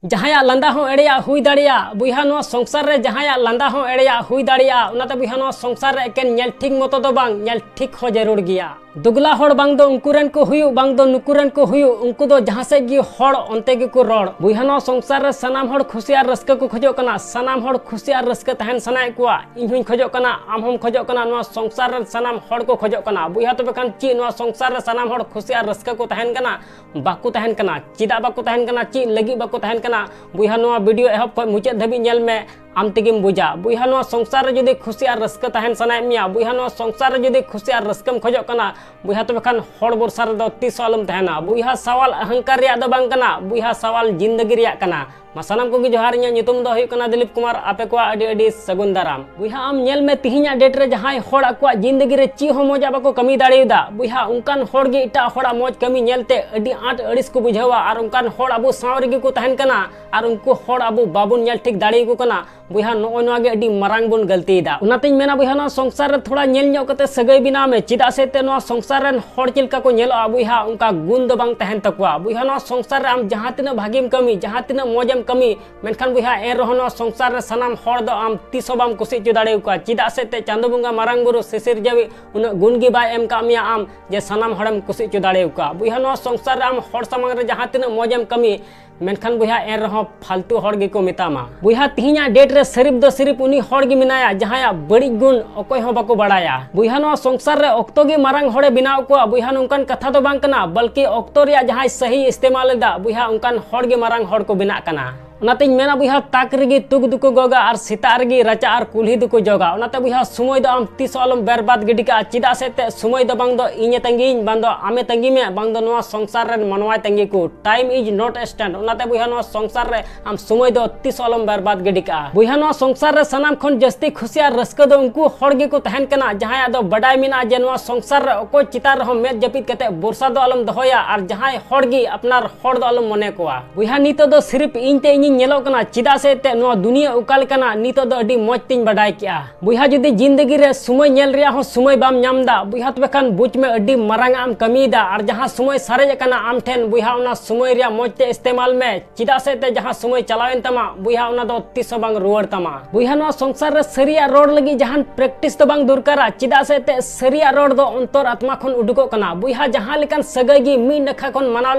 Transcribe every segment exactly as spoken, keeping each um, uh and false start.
ᱡᱟᱦᱟᱸᱭᱟᱜ ᱞᱟᱸᱫᱟ ᱦᱚᱸ ᱮᱲᱮᱭᱟᱜ ᱦᱩᱭ ᱫᱟᱲᱮᱭᱟᱜᱼᱟ᱾ ᱵᱚᱭᱦᱟ, ᱱᱚᱣᱟ ᱥᱚᱝᱥᱟᱨ ᱨᱮ ᱡᱟᱦᱟᱸᱭᱟᱜ ᱞᱟᱸᱫᱟ ᱦᱚᱸ ᱮᱲᱮᱭᱟᱜ ᱦᱩᱭ ᱫᱟᱲᱮᱭᱟᱜᱼᱟ᱾ ᱚᱱᱟᱛᱮ ᱵᱚᱭᱦᱟ, ᱱᱚᱣᱟ ᱥᱚᱝᱥᱟᱨ ᱨᱮ ᱮᱠᱮᱱ ᱧᱮᱞ ᱴᱷᱤᱠ ᱢᱚᱛᱚ ᱫᱚ ᱵᱟᱝ, ᱧᱮᱞ ᱴᱷᱤᱠ ᱦᱚᱸ ᱡᱟᱹᱨᱩᱲ ᱜᱮᱭᱟ᱾ ᱫᱩᱜᱽᱞᱟ ᱦᱚᱲ ᱵᱟᱝ ᱫᱚ ᱩᱱᱠᱩ ᱨᱮᱱ ᱠᱚ ᱦᱩᱭᱩᱜ, ᱵᱟᱝ ᱫᱚ ᱱᱩᱠᱩ ᱨᱮᱱ ᱠᱚ ᱦᱩᱭᱩᱜ, ᱩᱱᱠᱩ ᱫᱚ ᱡᱟᱦᱟᱸ ᱥᱮᱫ ᱜᱮ ᱦᱚᱲ, ᱚᱱᱛᱮ ᱜᱮᱠᱚ ᱨᱚᱲ᱾ ᱵᱚᱭᱦᱟ, ᱱᱚᱣᱟ ᱥᱚᱝᱥᱟᱨ ᱨᱮ ᱥᱟᱱᱟᱢ ᱦᱚᱲ ᱠᱷᱩᱥᱤ ᱟᱨ ᱨᱟᱹᱥᱠᱟᱹ ᱠᱚ ᱠᱷᱚᱡᱚᱜ ᱠᱟᱱᱟ, ᱥᱟᱱᱟᱢ ᱦᱚᱲ ᱠᱷᱩᱥᱤ ᱟᱨ ᱨᱟᱹᱥᱠᱟᱹ ᱛᱟᱦᱮᱱ ᱥᱟᱱᱟᱭᱮᱫ ᱠᱚᱣᱟ᱾ ᱤᱧ ᱦᱚᱸᱧ ᱠᱷᱚᱡᱚᱜ ᱠᱟᱱᱟ, ᱟᱢ ᱦᱚᱸᱢ ᱠᱷᱚᱡᱚᱜ ᱠᱟᱱᱟ, ᱱᱚᱣᱟ ᱥᱚᱝᱥᱟᱨ ᱨᱮᱱ ᱥᱟᱱᱟᱢ ᱦᱚᱲ ᱠᱚ ᱠᱷᱚᱡᱚᱜ ᱠᱟᱱᱟ᱾ ᱵᱚᱭᱦᱟ, ᱛᱚᱵᱮ ᱠᱷᱟᱱ ᱪᱮᱫ ᱱᱚᱣᱟ ᱥᱚᱝᱥᱟᱨ ᱨᱮ ᱥᱟᱱᱟᱢ ᱦᱚᱲ ᱠᱷᱩᱥᱤ ᱟᱨ ᱨᱟᱹᱥᱠᱟᱹ ᱠᱚ ᱛᱟᱦᱮᱱ ᱠᱟᱱᱟ? ᱵᱟᱠᱚ ᱛᱟᱦᱮᱱ ᱠᱟᱱᱟ᱾ ᱪᱮᱫᱟᱜ ᱵᱟᱠᱚ ᱛᱟᱦᱮᱱ ᱠᱟᱱᱟ? ᱪᱮᱫ ᱞᱟᱹᱜᱤᱫ ᱵᱟᱠᱚ ᱛᱟᱦᱮᱱ ᱠᱟᱱᱟ? ᱵᱚᱭᱦᱟ, ᱱᱚᱣᱟ ᱵᱷᱤᱰᱤᱭᱳ ᱮᱦᱚᱵ ᱠᱷᱚᱱ ᱢᱩᱪᱟᱹᱫ ᱫᱷᱟᱹᱵᱤᱡ ᱧᱮᱞ ᱢᱮ, ᱟᱢ ᱛᱮᱜᱮᱢ ᱵᱩᱡᱟ᱾ ᱵᱚᱭᱦᱟ, ᱱᱚᱣᱟ ᱥᱚᱝᱥᱟᱨ ᱨᱮ ᱡᱩᱫᱤ ᱠᱷᱩᱥᱤ ᱟᱨ ᱨᱟᱹᱥᱠᱟᱹ ᱛᱟᱦᱮᱱ ᱥᱟᱱᱟᱭᱮᱫ ᱢᱮᱭᱟ, ᱵᱚᱭᱦᱟ, ᱱᱚᱣᱟ ᱥᱚᱝᱥᱟᱨ ᱨᱮ ᱡᱩᱫᱤ ᱠᱷᱩᱥᱤ ᱟᱨ ᱨᱟᱹᱥᱠᱟᱹᱢ ᱠᱷᱚᱡᱚᱜ ᱠᱟᱱᱟ, ᱵᱚᱭᱦᱟ, ᱛᱚᱵᱮ ᱠᱷᱟᱱ ᱦᱚᱲ ᱵᱷᱚᱨᱥᱟ ᱨᱮᱫᱚ ᱛᱤᱥ ᱦᱚᱸ ᱟᱞᱚᱢ ᱛᱟᱦᱮᱱᱟ᱾ ᱵᱚᱭᱦᱟ, ᱥᱟᱣᱟᱞ ᱚᱦᱚᱝᱠᱟᱨ ᱨᱮᱭᱟᱜ ᱫᱚ ᱵᱟᱝ ᱠᱟᱱᱟ, ᱵᱚᱭᱦᱟ, ᱥᱟᱣᱟᱞ ᱡᱤᱱᱫᱟᱹᱜᱤ ᱨᱮᱭᱟᱜ ᱠᱟᱱᱟ᱾ ᱢᱟ ᱥᱟᱱᱟᱢ ᱠᱚᱜᱮ ᱡᱚᱦᱟᱨ, ᱤᱧᱟᱹᱜ ᱧᱩᱛᱩᱢ ᱫᱚ ᱦᱩᱭᱩᱜ ᱠᱟᱱᱟ ᱫᱤᱞᱤᱯ ᱠᱩᱢᱟᱨ᱾ ᱟᱯᱮ ᱠᱚᱣᱟᱜ ᱟᱹᱰᱤ ᱟᱹᱰᱤ ᱥᱟᱹᱜᱩᱱ ᱫᱟᱨᱟᱢ᱾ ᱵᱚᱭᱦᱟ, ᱟᱢ ᱧᱮᱞ ᱢᱮ, ᱛᱤᱦᱤᱧᱟᱜ ᱰᱮᱴ ᱨᱮ ᱡᱟᱦᱟᱸᱭ ᱦᱚᱲ ᱟᱠᱚᱣᱟᱜ ᱡᱤᱱᱫᱟᱹᱜᱤ ᱨᱮ ᱪᱮᱫ ᱦᱚᱸ ᱢᱚᱡᱟᱜ ᱵᱟᱠᱚ ᱠᱟᱹᱢᱤ ᱫᱟᱲᱮᱭᱟᱫᱟ, ᱵᱚᱭᱦᱟ, ᱚᱱᱠᱟᱱ ᱦᱚᱲ ᱜᱮ ᱮᱴᱟᱜ ᱦᱚᱲᱟᱜ ᱢᱚᱡᱽ ᱠᱟᱹᱢᱤ ᱧᱮᱞᱛᱮ ᱟᱹᱰᱤ ᱟᱸᱴ ᱟᱹᱲᱤᱥ ᱠᱚ ᱵᱩᱡᱷᱟᱹᱣᱟ᱾ ᱟᱨ ᱚᱱᱠᱟᱱ ᱦᱚᱲ ᱟᱵᱚ ᱥᱟᱶ ᱨᱮᱜᱮ ᱠᱚ ᱛᱟᱦᱮᱱ ᱠᱟᱱᱟ, ᱟᱨ ᱩᱱᱠᱩ ᱦᱚᱲ ᱟᱵᱚ ᱵᱟᱵᱚᱱ ᱧᱮᱞ ᱴᱷᱤᱠ ᱫᱟᱲᱮᱭᱟᱠᱚ ᱠᱟᱱᱟ᱾ ᱵᱚᱭᱦᱟ, ᱱᱚᱜᱼᱚᱭ ᱱᱚᱣᱟ ᱜᱮ ᱟᱹᱰᱤ ᱢᱟᱨᱟᱝ ᱵᱚᱱ ᱜᱟᱹᱞᱛᱤᱭᱮᱫᱟ᱾ ᱚᱱᱟᱛᱮᱧ ᱢᱮᱱᱟ, ᱵᱚᱭᱦᱟ, ᱱᱚᱣᱟ ᱥᱚᱝᱥᱟᱨ ᱨᱮ ᱛᱷᱚᱲᱟ ᱧᱮᱞ ᱧᱚᱜ ᱠᱟᱛᱮ ᱥᱟᱹᱜᱟᱹᱭ ᱵᱮᱱᱟᱣ ᱢᱮ᱾ ᱪᱮᱫᱟᱜ ᱥᱮ ᱮᱱᱛᱮᱫ ᱱᱚᱣᱟ ᱥᱚᱝᱥᱟᱨ ᱨᱮᱱ ᱦᱚᱲ ᱪᱮᱫ ᱞᱮᱠᱟ ᱠᱚ ᱧᱮᱞᱚᱜᱼᱟ, ᱵᱚᱭᱦᱟ, ᱚᱱᱠᱟ ᱜᱩᱱ ᱫᱚ ᱵᱟᱝ ᱛᱟᱦᱮᱱ ᱛᱟᱠᱚᱣᱟ᱾ ᱵᱚᱭᱦᱟ, ᱱᱚᱣᱟ ᱥᱚᱝᱥᱟᱨ ᱨᱮ ᱟᱢ ᱡᱟᱦᱟᱸ ᱛᱤᱱᱟᱹᱜ ᱵᱷᱟᱜᱮᱢ ᱠᱟᱹᱢᱤ, ᱡᱟᱦᱟᱸ ᱛᱤᱱᱟᱹᱜ ᱢᱚᱡᱮᱢ ᱠᱟᱹᱢᱤ, ᱢᱮᱱᱠᱷᱟᱱ ᱵᱚᱭᱦᱟ, ᱮᱱ ᱨᱮᱦᱚᱸ ᱱᱚᱣᱟ ᱥᱚᱝᱥᱟᱨ ᱨᱮ ᱥᱟᱱᱟᱢ ᱦᱚᱲ ᱫᱚ ᱟᱢ ᱛᱤᱥ ᱦᱚᱸ ᱵᱟᱢ ᱠᱩᱥᱤ ᱦᱚᱪᱚ ᱫᱟᱲᱮᱭᱟᱠᱚᱣᱟ᱾ ᱪᱮᱫᱟᱜ ᱥᱮ ᱮᱱᱛᱮᱫ ᱪᱟᱸᱫᱚ ᱵᱚᱸᱜᱟ, ᱢᱟᱨᱟᱝ ᱵᱩᱨᱩ, ᱥᱤᱥᱤᱨ ᱡᱟᱹᱣᱤᱡ ᱩᱱᱟᱹᱜ ᱜᱩᱱ ᱜᱮ ᱵᱟᱭ ᱮᱢ ᱠᱟᱜ ᱢᱮᱭᱟ ᱟᱢ ᱡᱮ ᱥᱟᱱᱟᱢ ᱦᱚᱲᱮᱢ ᱠᱩᱥᱤ ᱦᱚᱪᱚ ᱫᱟᱲᱮᱭᱟᱠᱚᱣᱟ᱾ ᱵᱚᱭᱦᱟ, ᱱᱚᱣᱟ ᱥᱚᱝᱥᱟᱨ ᱨᱮ ᱟᱢ ᱦᱚᱲ ᱥᱟᱢᱟᱝ ᱨᱮ ᱡᱟᱦᱟᱸ ᱛᱤᱱᱟᱹᱜ ᱢᱚᱡᱮᱢ ᱠᱟᱹᱢᱤ, ᱢᱮᱱᱠᱷᱟᱱ ᱵᱚᱭᱦᱟ, ᱮᱱ ᱨᱮᱦᱚᱸ ᱯᱷᱟᱞᱛᱩ ᱦᱚᱲ ᱜᱮᱠᱚ ᱢᱮᱛᱟᱢᱟ᱾ ᱵᱚᱭᱦᱟ, ᱛᱤᱦᱤᱧᱟᱜ ᱰᱮᱴ ᱨᱮ ᱥᱤᱨᱤᱯ ᱫᱚ ᱥᱤᱨᱤᱯ ᱩᱱᱤ ᱦᱚᱲ ᱜᱮ ᱢᱮᱱᱟᱭᱟ, ᱡᱟᱦᱟᱸᱭᱟᱜ ᱵᱟᱹᱲᱤᱡ ᱜᱩᱱ ᱚᱠᱚᱭ ᱦᱚᱸ ᱵᱟᱠᱚ ᱵᱟᱲᱟᱭᱟ᱾ ᱵᱚᱭᱦᱟ, ᱱᱚᱣᱟ ᱥᱚᱝᱥᱟᱨ ᱨᱮ ᱚᱠᱛᱚ ᱜᱮ ᱢᱟᱨᱟᱝ ᱦᱚᱲᱮ ᱵᱮᱱᱟᱣ ᱠᱚᱣᱟ᱾ ᱵᱚᱭᱦᱟ, ᱱᱚᱝᱠᱟᱱ ᱠᱟᱛᱷᱟ ᱫᱚ ᱵᱟᱝ ᱠᱟᱱᱟ, ᱵᱚᱞᱠᱤ ᱚᱠᱛᱚ ᱨᱮᱭᱟᱜ ᱡᱟᱦᱟᱸᱭ ᱥᱟᱹᱦᱤ ᱤᱥᱛᱮᱢᱟᱞ ᱮᱫᱟ, ᱵᱚᱭᱦᱟ, ᱚᱱᱠᱟᱱ ᱦᱚᱲ ᱜᱮ ᱢᱟᱨᱟᱝ ᱦᱚᱲ ᱠᱚ ᱵᱮᱱᱟᱜ ᱠᱟᱱᱟ᱾ ᱚᱱᱟᱛᱮᱧ ᱢᱮᱱᱟ, ᱵᱚᱭᱦᱟ, ᱛᱟᱠ ᱨᱮᱜᱮ ᱛᱩᱠ ᱫᱚᱠᱚ ᱜᱚᱜᱟ ᱟᱨ ᱥᱮᱛᱟᱜ ᱨᱮᱜᱮ ᱨᱟᱪᱟ ᱟᱨ ᱠᱩᱞᱦᱤ ᱫᱚᱠᱚ ᱡᱚᱜᱟ᱾ ᱚᱱᱟᱛᱮ ᱵᱚᱭᱦᱟ, ᱥᱚᱢᱚᱭ ᱫᱚ ᱟᱢ ᱛᱤᱥ ᱦᱚᱸ ᱟᱞᱚᱢ ᱵᱮᱨᱵᱟᱫ ᱜᱤᱰᱤ ᱠᱟᱜᱼᱟ᱾ ᱪᱮᱫᱟᱜ ᱥᱮ ᱮᱱᱛᱮᱫ ᱥᱚᱢᱚᱭ ᱫᱚ ᱵᱟᱝ ᱫᱚ ᱤᱧᱮ ᱛᱟᱺᱜᱤᱭᱤᱧ, ᱵᱟᱝ ᱫᱚ ᱟᱢᱮ ᱛᱟᱺᱜᱤ ᱢᱮ, ᱵᱟᱝ ᱫᱚ ᱱᱚᱣᱟ ᱥᱚᱝᱥᱟᱨ ᱨᱮᱱ ᱢᱟᱱᱣᱟᱭ ᱛᱟᱺᱜᱤ ᱠᱚ᱾ Time is not stand᱾ ᱚᱱᱟᱛᱮ ᱵᱚᱭᱦᱟ, ᱱᱚᱣᱟ ᱥᱚᱝᱥᱟᱨ ᱨᱮ ᱟᱢ ᱥᱚᱢᱚᱭ ᱫᱚ ᱛᱤᱥ ᱦᱚᱸ ᱟᱞᱚᱢ ᱵᱮᱨᱵᱟᱫ ᱜᱤᱰᱤ ᱠᱟᱜᱼᱟ᱾ ᱵᱚᱭᱦᱟ, ᱱᱚᱣᱟ ᱥᱚᱝᱥᱟᱨ ᱨᱮ ᱥᱟᱱᱟᱢ ᱠᱷᱚᱱ ᱡᱟᱹᱥᱛᱤ ᱠᱷᱩᱥᱤ ᱟᱨ ᱨᱟᱹᱥᱠᱟᱹ ᱫᱚ ᱩᱱᱠᱩ ᱦᱚᱲ ᱜᱮᱠᱚ ᱛᱟᱦᱮᱱ ᱠᱟᱱᱟ, ᱡᱟᱦᱟᱸᱭᱟᱜ ᱫᱚ ᱵᱟᱰᱟᱭ ᱢᱮᱱᱟᱜᱼᱟ ᱡᱮ ᱱᱚᱣᱟ ᱥᱚᱝᱥᱟᱨ ᱨᱮ ᱚᱠᱚᱭ ᱪᱮᱛᱟᱱ ᱨᱮᱦᱚᱸ ᱢᱮᱫ ᱡᱟᱹᱯᱤᱫ ᱠᱟᱛᱮ ᱵᱷᱚᱨᱥᱟ ᱫᱚ ᱟᱞᱚᱢ ᱫᱚᱦᱚᱭᱟ, ᱟᱨ ᱡᱟᱦᱟᱸᱭ ᱦᱚᱲ ᱜᱮ ᱟᱯᱱᱟᱨ ᱦᱚᱲ ᱫᱚ ᱟᱞᱚᱢ ᱢᱚᱱᱮ ᱠᱚᱣᱟ᱾ ᱵᱚᱭᱦᱟ, ᱱᱤᱛᱚᱜ ᱫᱚ ᱥᱤᱨᱤᱯ ᱤᱧ ᱛᱮ ᱤᱧᱤᱧ ᱧᱮᱞᱚᱜ ᱠᱟᱱᱟ, ᱪᱮᱫᱟᱜ ᱥᱮ ᱮᱱᱛᱮᱫ ᱱᱚᱣᱟ ᱫᱩᱱᱤᱭᱟᱹ ᱚᱠᱟ ᱞᱮᱠᱟᱱᱟ ᱱᱤᱛᱚᱜ ᱫᱚ ᱟᱹᱰᱤ ᱢᱚᱡᱽ ᱛᱤᱧ ᱵᱟᱰᱟᱭ ᱠᱮᱜᱼᱟ᱾ ᱵᱚᱭᱦᱟ, ᱡᱩᱫᱤ ᱡᱤᱱᱫᱮᱜᱤ ᱨᱮ ᱥᱚᱢᱚᱭ ᱧᱮᱞ ᱨᱮᱭᱟᱜ ᱦᱚᱸ ᱥᱚᱢᱚᱭ ᱵᱟᱢ ᱧᱟᱢ ᱮᱫᱟ ᱵᱚᱭᱦᱟ, ᱛᱚᱵᱮ ᱠᱷᱟᱱ ᱵᱩᱡᱽ ᱢᱮ ᱟᱹᱰᱤ ᱢᱟᱨᱟᱝ ᱟᱜ ᱮᱢ ᱠᱟᱹᱢᱤᱭᱮᱫᱟ᱾ ᱟᱨ ᱡᱟᱦᱟᱸ ᱥᱚᱢᱚᱭ ᱥᱟᱨᱮᱡ ᱟᱠᱟᱱᱟ ᱟᱢ ᱴᱷᱮᱱ ᱵᱚᱭᱦᱟ, ᱚᱱᱟ ᱥᱚᱢᱚᱭ ᱨᱮᱭᱟᱜ ᱢᱚᱡᱽ ᱛᱮ ᱤᱥᱛᱮᱢᱟᱞ ᱢᱮ᱾ ᱪᱮᱫᱟᱜ ᱥᱮ ᱮᱱᱛᱮᱫ ᱡᱟᱦᱟᱸ ᱥᱚᱢᱚᱭ ᱪᱟᱞᱟᱣᱮᱱ ᱛᱟᱢᱟ ᱵᱚᱭᱦᱟ, ᱚᱱᱟ ᱫᱚ ᱛᱤᱥ ᱦᱚᱸ ᱵᱟᱝ ᱨᱩᱣᱟᱹᱲ ᱛᱟᱢᱟ᱾ ᱵᱚᱭᱦᱟ, ᱱᱚᱣᱟ ᱥᱚᱝᱥᱟᱨ ᱨᱮ ᱥᱟᱹᱨᱤᱭᱟᱜ ᱨᱚᱲ ᱞᱟᱹᱜᱤᱫ ᱡᱟᱦᱟᱱ practice ᱫᱚ ᱵᱟᱝ ᱫᱚᱨᱠᱟᱨᱟ᱾ ᱪᱮᱫᱟᱜ ᱥᱮ ᱮᱱᱛᱮᱫ ᱥᱟᱹᱨᱤᱭᱟᱜ ᱨᱚᱲ ᱫᱚ ᱚᱱᱛᱚᱨ ᱟᱛᱢᱟ ᱠᱷᱚᱱ ᱩᱰᱩᱠᱚᱜ ᱠᱟᱱᱟ᱾ ᱵᱚᱭᱦᱟ, ᱡᱟᱦᱟᱸ ᱞᱮᱠᱟᱱ ᱥᱟᱹᱜᱟᱹᱭ ᱜᱮ ᱢᱤᱫ ᱱᱟᱠᱷᱟ ᱠᱷᱚᱱ ᱢᱟᱱᱟᱣ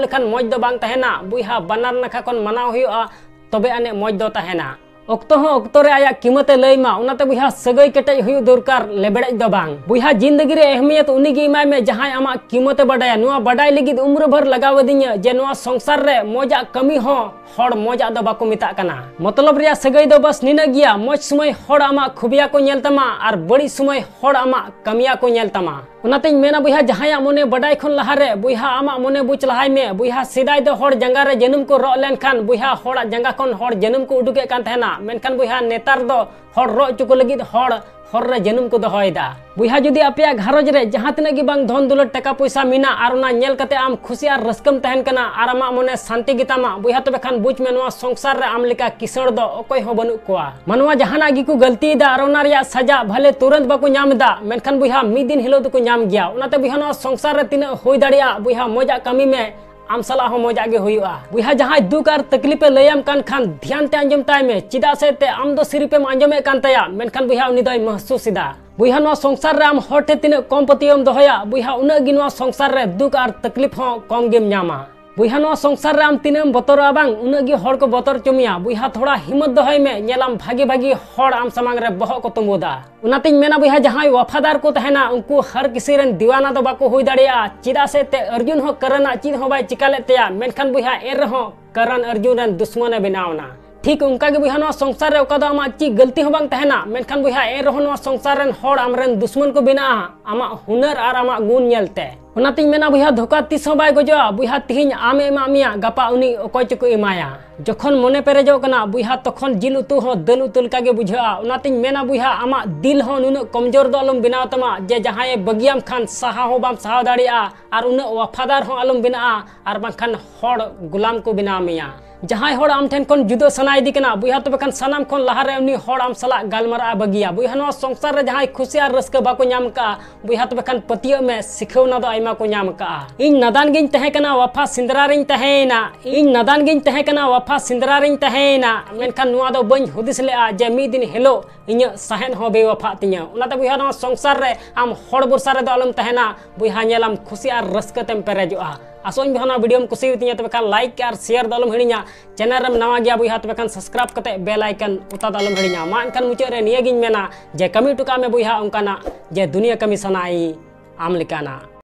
ᱞᱮᱠᱷᱟᱱ ᱢᱚᱡᱽ ᱫᱚ ᱵᱟᱝ ᱛᱟᱦᱮᱱᱟ᱾ ᱵᱚᱭᱦᱟ, ᱵᱟᱱᱟᱨ ᱱᱟᱠᱷᱟ ᱠᱷᱚᱱ ᱢᱟᱱᱟᱣ ᱦᱩᱭᱩᱜᱼᱟ, ᱛᱚᱵᱮ ᱟᱹᱱᱤᱡ ᱢᱚᱡᱽ ᱫᱚ ᱛᱟᱦᱮᱱᱟ᱾ ᱚᱠᱛᱚ ᱦᱚᱸ ᱚᱠᱛᱚ ᱨᱮ ᱟᱭᱟᱜ ᱠᱤᱢᱚᱛ ᱮ ᱞᱟᱹᱭ ᱢᱟ, ᱚᱱᱟᱛᱮ ᱵᱚᱭᱦᱟ ᱥᱟᱹᱜᱟᱹᱭ ᱠᱮᱴᱮᱡ ᱦᱩᱭᱩᱜ ᱫᱚᱨᱠᱟᱨ, ᱞᱮᱵᱮᱲᱮᱡ ᱫᱚ ᱵᱟᱝ᱾ ᱵᱚᱭᱦᱟ ᱡᱤᱱᱫᱮᱜᱤ ᱨᱮ ᱮᱦᱢᱤᱭᱚᱛ ᱩᱱᱤ ᱜᱮ ᱮᱢᱟᱭ ᱢᱮ ᱡᱟᱦᱟᱸᱭ ᱟᱢᱟᱜ ᱠᱤᱢᱚᱛ ᱮ ᱵᱟᱰᱟᱭᱟ᱾ ᱱᱚᱣᱟ ᱵᱟᱰᱟᱭ ᱞᱟᱹᱜᱤᱫ ᱩᱢᱨᱟᱹ ᱵᱷᱚᱨ ᱞᱟᱜᱟᱣ ᱟᱹᱫᱤᱧᱟ ᱡᱮ ᱱᱚᱣᱟ ᱥᱚᱝᱥᱟᱨ ᱨᱮ ᱢᱚᱡᱟᱜ ᱠᱟᱹᱢᱤ ᱦᱚᱸ ᱦᱚᱲ ᱢᱚᱡᱟᱜ ᱫᱚ ᱵᱟᱠᱚ ᱢᱮᱛᱟᱜ ᱠᱟᱱᱟ᱾ ᱢᱚᱛᱞᱚᱵ ᱨᱮᱭᱟᱜ ᱥᱟᱹᱜᱟᱹᱭ ᱫᱚ ᱵᱟᱥ ᱱᱤᱱᱟᱹᱜ ᱜᱮᱭᱟ, ᱢᱚᱡᱽ ᱥᱚᱢᱚᱭ ᱦᱚᱲ ᱟᱢᱟᱜ ᱠᱷᱩᱵᱤᱭᱟ ᱠᱚ ᱧᱮᱞ ᱛᱟᱢᱟ ᱟᱨ ᱵᱟᱹᱲᱤᱡ ᱥᱚᱢᱚᱭ ᱦᱚᱲ ᱟᱢᱟᱜ ᱠᱟᱹᱢᱤᱭᱟ ᱠᱚ ᱧᱮᱞ ᱛᱟᱢᱟ᱾ ᱚᱱᱟᱛᱮᱧ ᱢᱮᱱᱟ ᱵᱚᱭᱦᱟ, ᱡᱟᱦᱟᱸᱭᱟᱜ ᱢᱚᱱᱮ ᱵᱟᱰᱟᱭ ᱠᱷᱚᱱ ᱞᱟᱦᱟᱨᱮ ᱵᱚᱭᱦᱟ ᱟᱢᱟᱜ ᱢᱚᱱᱮ ᱵᱩᱡᱽ ᱞᱟᱦᱟᱭ ᱢᱮ᱾ ᱵᱚᱭᱦᱟ, ᱥᱮᱫᱟᱭ ᱫᱚ ᱦᱚᱲ ᱡᱟᱸᱜᱟ ᱨᱮ ᱡᱟᱹᱱᱩᱢ ᱠᱚ ᱨᱚᱜ ᱞᱮᱱᱠᱷᱟᱱ ᱵᱚᱭᱦᱟ ᱦᱚᱲᱟᱜ ᱡᱟᱸᱜᱟ ᱠᱷᱚᱱ ᱦᱚᱲ ᱡᱟᱹᱱᱩᱢ ᱠᱚ ᱩᱰᱩᱠᱮᱫ ᱠᱟᱱ ᱛᱟᱦᱮᱱᱟ, ᱢᱮᱱᱠᱷᱟᱱ ᱵᱚᱭᱦᱟ ᱱᱮᱛᱟᱨ ᱫᱚ ᱦᱚᱲ ᱨᱚᱜ ᱦᱚᱪᱚ ᱠᱚ ᱞᱟᱹᱜᱤᱫ ᱦᱚᱲ ᱦᱚᱨ ᱨᱮ ᱡᱟᱹᱱᱩᱢ ᱠᱚ ᱫᱚᱦᱚᱭᱮᱫᱟ᱾ ᱵᱚᱭᱦᱟ, ᱡᱩᱫᱤ ᱟᱯᱮᱭᱟᱜ ᱜᱷᱟᱨᱚᱸᱡᱽ ᱨᱮ ᱡᱟᱦᱟᱸ ᱛᱤᱱᱟᱹᱜ ᱜᱮ ᱵᱟᱝ ᱫᱷᱚᱱ ᱫᱩᱞᱟᱹᱲ ᱴᱟᱠᱟ ᱯᱚᱭᱥᱟ ᱢᱮᱱᱟᱜ ᱟᱨ ᱚᱱᱟ ᱧᱮᱞ ᱠᱟᱛᱮ ᱟᱢ ᱠᱷᱩᱥᱤ ᱟᱨ ᱨᱟᱹᱥᱠᱟᱹᱢ ᱛᱟᱦᱮᱱ ᱠᱟᱱᱟ ᱟᱨ ᱟᱢᱟᱜ ᱢᱚᱱᱮ ᱥᱟᱱᱛᱤ ᱜᱮᱛᱟᱢᱟ ᱵᱚᱭᱦᱟ, ᱛᱚᱵᱮ ᱠᱷᱟᱱ ᱵᱩᱡᱽ ᱢᱮ ᱱᱚᱣᱟ ᱥᱚᱝᱥᱟᱨ ᱨᱮ ᱟᱢ ᱞᱮᱠᱟ ᱠᱤᱥᱟᱹᱬ ᱫᱚ ᱚᱠᱚᱭ ᱦᱚᱸ ᱵᱟᱹᱱᱩᱜ ᱠᱚᱣᱟ᱾ ᱢᱟᱱᱣᱟ ᱡᱟᱦᱟᱱᱟᱜ ᱜᱮᱠᱚ ᱜᱟᱹᱞᱛᱤᱭᱮᱫᱟ ᱟᱨ ᱚᱱᱟ ᱨᱮᱭᱟᱜ ᱥᱟᱡᱟ ᱵᱷᱟᱞᱮ ᱛᱩᱨᱟᱹᱱᱛ ᱵᱟᱠᱚ ᱧᱟᱢ ᱮᱫᱟ, ᱢᱮᱱᱠᱷᱟᱱ ᱵᱚᱭᱦᱟ ᱢᱤᱫ ᱫᱤᱱ ᱦᱤᱞᱳᱜ ᱫᱚᱠᱚ ᱧᱟᱢ ᱜᱮᱭᱟ᱾ ᱚᱱᱟᱛᱮ ᱵᱚᱭᱦᱟ ᱱᱚᱣᱟ ᱥᱚᱝᱥᱟᱨ ᱨᱮ ᱛᱤᱱᱟᱹᱜ ᱦᱩᱭ ᱫᱟᱲᱮᱭᱟᱜᱼᱟ ᱵᱚᱭᱦᱟ ᱢᱚᱡᱟᱜ ᱠᱟᱹᱢᱤ ᱢᱮ, ᱟᱢ ᱥᱟᱞᱟᱜ ᱦᱚᱸ ᱢᱚᱡᱟᱜ ᱜᱮ ᱦᱩᱭᱩᱜᱼᱟ᱾ ᱵᱚᱭᱦᱟ ᱡᱟᱦᱟᱸᱭ ᱫᱩᱠ ᱟᱨ ᱛᱟᱠᱞᱤᱯ ᱮ ᱞᱟᱹᱭᱟᱢ ᱠᱟᱱ ᱠᱷᱟᱱ ᱫᱷᱮᱭᱟᱱ ᱛᱮ ᱟᱸᱡᱚᱢ ᱛᱟᱭ ᱢᱮ, ᱪᱮᱫᱟᱜ ᱥᱮ ᱮᱱᱛᱮ ᱟᱢ ᱫᱚ ᱥᱤᱨᱤᱯ ᱮᱢ ᱟᱸᱡᱚᱢᱮᱫ ᱠᱟᱱ ᱛᱟᱭᱟ, ᱢᱮᱱᱠᱷᱟᱱ ᱵᱚᱭᱦᱟ ᱩᱱᱤ ᱫᱚᱭ ᱢᱟᱦᱥᱩᱥ ᱮᱫᱟ᱾ ᱵᱚᱭᱦᱟ ᱱᱚᱣᱟ ᱥᱚᱝᱥᱟᱨ ᱨᱮ ᱟᱢ ᱦᱚᱲ ᱴᱷᱮᱱ ᱛᱤᱱᱟᱹᱜ ᱠᱚᱢ ᱯᱟᱹᱛᱭᱟᱹᱣ ᱮᱢ ᱫᱚᱦᱚᱭᱟ ᱵᱚᱭᱦᱟ ᱩᱱᱟᱹᱜ ᱜᱮ ᱱᱚᱣᱟ ᱥᱚᱝᱥᱟᱨ ᱨᱮ ᱫᱩᱠ ᱟᱨ ᱛᱟᱠᱞᱤᱯ ᱦᱚᱸ ᱠᱚᱢ ᱜᱮᱢ ᱧᱟᱢᱟ᱾ ᱵᱚᱭᱦᱟ ᱱᱚᱣᱟ ᱥᱚᱝᱥᱟᱨ ᱨᱮ ᱟᱢ ᱛᱤᱱᱟᱹᱜ ᱮᱢ ᱵᱚᱛᱚᱨᱚᱜᱼᱟ ᱵᱟᱝ ᱩᱱᱟᱹᱜ ᱜᱮ ᱦᱚᱲ ᱠᱚ ᱵᱚᱛᱚᱨ ᱦᱚᱪᱚ ᱢᱮᱭᱟ᱾ ᱵᱚᱭᱦᱟ ᱛᱷᱚᱲᱟ ᱦᱤᱢᱢᱚᱛ ᱫᱚᱦᱚᱭ ᱢᱮ, ᱧᱮᱞᱟᱢ ᱵᱷᱟᱜᱤ ᱵᱷᱟᱜᱤ ᱦᱚᱲ ᱟᱢ ᱥᱟᱢᱟᱝ ᱨᱮ ᱵᱚᱦᱚᱜ ᱠᱚ ᱛᱩᱢᱵᱩᱫᱟ᱾ ᱚᱱᱟᱛᱤᱧ ᱢᱮᱱᱟ ᱵᱚᱭᱦᱟ ᱡᱟᱦᱟᱸᱭ ᱣᱟᱯᱷᱟᱫᱟᱨ ᱠᱚ ᱛᱟᱦᱮᱱᱟ ᱩᱱᱠᱩ ᱦᱟᱨ ᱠᱤᱥᱤ ᱨᱮᱱ ᱫᱤᱣᱟᱱᱟ ᱫᱚ ᱵᱟᱠᱚ ᱦᱩᱭ ᱫᱟᱲᱮᱭᱟᱜᱼᱟ᱾ ᱪᱮᱫᱟᱜ ᱥᱮ ᱮᱱᱛᱮ ᱚᱨᱡᱩᱱ ᱦᱚᱸ ᱠᱟᱨᱚᱱᱟᱜ ᱪᱮᱫ ᱦᱚᱸ ᱵᱟᱭ ᱪᱤᱠᱟ ᱞᱮᱫ ᱛᱟᱭᱟ, ᱢᱮᱱᱠᱷᱟᱱ ᱵᱚᱭᱦᱟ ᱮᱱ ᱨᱮᱦᱚᱸ ᱠᱟᱨᱚᱱ ᱚᱨᱡᱩᱱ ᱨᱮᱱ ᱫᱩᱥᱢᱚᱱ ᱮ ᱵᱮᱱᱟᱣ ᱮᱱᱟ᱾ ᱴᱷᱤᱠ ᱚᱱᱠᱟ ᱜᱮ ᱵᱚᱭᱦᱟ ᱱᱚᱣᱟ ᱥᱚᱝᱥᱟᱨ ᱨᱮ ᱚᱠᱟ ᱫᱚ ᱟᱢᱟᱜ ᱪᱮᱫ ᱜᱟᱹᱞᱛᱤ ᱦᱚᱸ ᱵᱟᱝ ᱛᱟᱦᱮᱱᱟ, ᱢᱮᱱᱠᱷᱟᱱ ᱵᱚᱭᱦᱟ ᱮᱱ ᱨᱮᱦᱚᱸ ᱱᱚᱣᱟ ᱥᱚᱝᱥᱟᱨ ᱨᱮᱱ ᱦᱚᱲ ᱟᱢᱨᱮᱱ ᱫᱩᱥᱢᱚᱱ ᱠᱚ ᱵᱮᱱᱟᱜᱼᱟ ᱟᱢᱟᱜ ᱦᱩᱱᱟᱹᱨ ᱟᱨ ᱟᱢᱟᱜ ᱜᱩᱱ ᱧᱮᱞᱛᱮ᱾ ᱚᱱᱟᱛᱤᱧ ᱢᱮᱱᱟ ᱵᱚᱭᱦᱟ ᱫᱷᱳᱠᱟ ᱛᱤᱥ ᱦᱚᱸ ᱵᱟᱭ ᱜᱚᱡᱚᱜᱼᱟ᱾ ᱵᱚᱭᱦᱟ ᱛᱤᱦᱤᱧ ᱟᱢᱮ ᱮᱢᱟᱜ ᱢᱮᱭᱟ, ᱜᱟᱯᱟ ᱩᱱᱤ ᱚᱠᱚᱭ ᱪᱚᱠᱚ ᱮᱢᱟᱭᱟ᱾ ᱡᱚᱠᱷᱚᱱ ᱢᱚᱱᱮ ᱯᱮᱨᱮᱡᱚᱜ ᱠᱟᱱᱟ ᱵᱚᱭᱦᱟ ᱛᱚᱠᱷᱚᱱ ᱡᱤᱞ ᱩᱛᱩ ᱦᱚᱸ ᱫᱟᱹᱞ ᱩᱛᱩ ᱞᱮᱠᱟ ᱜᱮ ᱵᱩᱡᱷᱟᱹᱜᱼᱟ᱾ ᱚᱱᱟᱛᱤᱧ ᱢᱮᱱᱟ ᱵᱚᱭᱦᱟ ᱟᱢᱟᱜ ᱫᱤᱞ ᱦᱚᱸ ᱱᱩᱱᱟᱹᱜ ᱠᱚᱢᱡᱳᱨ ᱫᱚ ᱟᱞᱚᱢ ᱵᱮᱱᱟᱣ ᱛᱟᱢᱟ ᱡᱮ ᱡᱟᱦᱟᱸᱭᱮ ᱵᱟᱹᱜᱤᱭᱟᱢ ᱠᱷᱟᱱ ᱥᱟᱦᱟ ᱦᱚᱸ ᱵᱟᱢ ᱥᱟᱦᱟᱣ ᱫᱟᱲᱮᱭᱟᱜᱼᱟ᱾ ᱟᱨ ᱩᱱᱟᱹᱜ ᱣᱟᱯᱷᱟᱫᱟᱨ ᱦᱚᱸ ᱟᱞᱚᱢ ᱵᱮᱱᱟᱜᱼᱟ, ᱟᱨ ᱵᱟᱝᱠᱷᱟᱱ ᱦᱚᱲ ᱜᱩᱞᱟᱢ ᱠᱚ ᱵᱮᱱᱟᱣ ᱢᱮᱭᱟ᱾ ᱡᱟᱦᱟᱸᱭ ᱦᱚᱲ ᱟᱢ ᱴᱷᱮᱱ ᱠᱷᱚᱱ ᱡᱩᱫᱟᱹ ᱥᱟᱱᱟ ᱤᱫᱤ ᱠᱟᱱᱟ ᱵᱚᱭᱦᱟ, ᱛᱚᱵᱮ ᱠᱷᱟᱱ ᱥᱟᱱᱟᱢ ᱠᱷᱚᱱ ᱞᱟᱦᱟᱨᱮ ᱩᱱᱤ ᱦᱚᱲ ᱟᱢ ᱥᱟᱞᱟᱜ ᱜᱟᱞᱢᱟᱨᱟᱜ ᱮ ᱵᱟᱹᱜᱤᱭᱟ ᱵᱚᱭᱦᱟ᱾ ᱱᱚᱣᱟ ᱥᱚᱝᱥᱟᱨ ᱨᱮ ᱡᱟᱦᱟᱸᱭ ᱠᱷᱩᱥᱤ ᱟᱨ ᱨᱟᱹᱥᱠᱟᱹ ᱵᱟᱠᱚ ᱧᱟᱢ ᱠᱟᱜᱼᱟ ᱵᱚᱭᱦᱟ, ᱛᱚᱵᱮ ᱠᱷᱟᱱ ᱯᱟᱹᱛᱭᱟᱹᱜ ᱢᱮ, ᱥᱤᱠᱷᱟᱹᱣᱱᱟ ᱫᱚ ᱟᱭᱢᱟ ᱠᱚ ᱧᱟᱢ ᱠᱟᱜᱼᱟ᱾ ᱤᱧ ᱱᱟᱫᱟᱱ ᱜᱤᱧ ᱛᱟᱦᱮᱸ ᱠᱟᱱᱟ, ᱣᱟᱯᱷᱟ ᱥᱮᱸᱫᱽᱨᱟ ᱨᱤᱧ ᱛᱟᱦᱮᱸᱭᱮᱱᱟ᱾ ᱤᱧ ᱱᱟᱫᱟᱱ ᱜᱤᱧ ᱛᱟᱦᱮᱸ ᱠᱟᱱᱟ, ᱣᱟᱯᱷᱟ ᱥᱮᱸᱫᱽᱨᱟ ᱨᱤᱧ ᱛᱟᱦᱮᱸᱭᱮᱱᱟ, ᱢᱮᱱᱠᱷᱟᱱ ᱱᱚᱣᱟ ᱫᱚ ᱵᱟᱹᱧ ᱦᱩᱫᱤᱥ ᱞᱮᱜᱼᱟ ᱡᱮ ᱢᱤᱫ ᱫᱤᱱ ᱦᱤᱞᱳᱜ ᱤᱧᱟᱹᱜ ᱥᱟᱦᱮᱫ ᱦᱚᱸ ᱵᱮᱣᱟᱯᱷᱟᱜ ᱛᱤᱧᱟᱹ᱾ ᱚᱱᱟᱛᱮ ᱵᱚᱭᱦᱟ, ᱱᱚᱣᱟ ᱥᱚᱝᱥᱟᱨ ᱨᱮ ᱟᱢ ᱦᱚᱲ ᱵᱷᱚᱨᱥᱟ ᱨᱮᱫᱚ ᱟᱞᱚᱢ ᱛᱟᱦᱮᱱᱟ ᱵᱚᱭᱦᱟ, ᱧᱮᱞᱟᱢ ᱠᱷᱩᱥᱤ ᱟᱨ ᱨᱟᱹᱥᱠᱟᱹ ᱛᱮᱢ ᱯᱮᱨᱮᱡᱚᱜᱼᱟ᱾ ᱟᱥᱚᱜ ᱟᱹᱧ ᱵᱚᱭᱦᱟ, ᱱᱚᱣᱟ ᱵᱷᱤᱰᱤᱭᱳᱢ ᱠᱩᱥᱤᱭᱟᱛᱤᱧᱟ, ᱛᱚᱵᱮ ᱠᱷᱟᱱ ᱞᱟᱭᱤᱠ ᱟᱨ ᱥᱮᱭᱟᱨ ᱫᱚ ᱟᱞᱚᱢ ᱦᱤᱲᱤᱧᱟ᱾ ᱪᱮᱱᱮᱞ ᱨᱮᱢ ᱱᱟᱣᱟ ᱜᱮᱭᱟ ᱵᱚᱭᱦᱟ, ᱛᱚᱵᱮ ᱠᱷᱟᱱ ᱥᱟᱵᱥᱠᱨᱟᱭᱤᱵ ᱠᱟᱛᱮ ᱵᱮᱞ ᱟᱭᱠᱚᱱ ᱚᱛᱟ ᱫᱚ ᱟᱞᱚᱢ ᱦᱤᱲᱤᱧᱟ᱾ ᱢᱟ ᱮᱱᱠᱷᱟᱱ ᱢᱩᱪᱟᱹᱫ ᱨᱮ ᱱᱤᱭᱟᱹᱜᱤᱧ ᱢᱮᱱᱟ ᱡᱮ ᱠᱟᱹᱢᱤ ᱦᱚᱴᱚ ᱠᱟᱜ ᱢᱮ ᱵᱚᱭᱦᱟ ᱚᱱᱠᱟᱱᱟᱜ ᱡᱮ ᱫᱩᱱᱤᱭᱟᱹ ᱠᱟᱹᱢᱤ ᱥᱟᱱᱟᱭ ᱟᱢ ᱞᱮᱠᱟᱱᱟᱜ᱾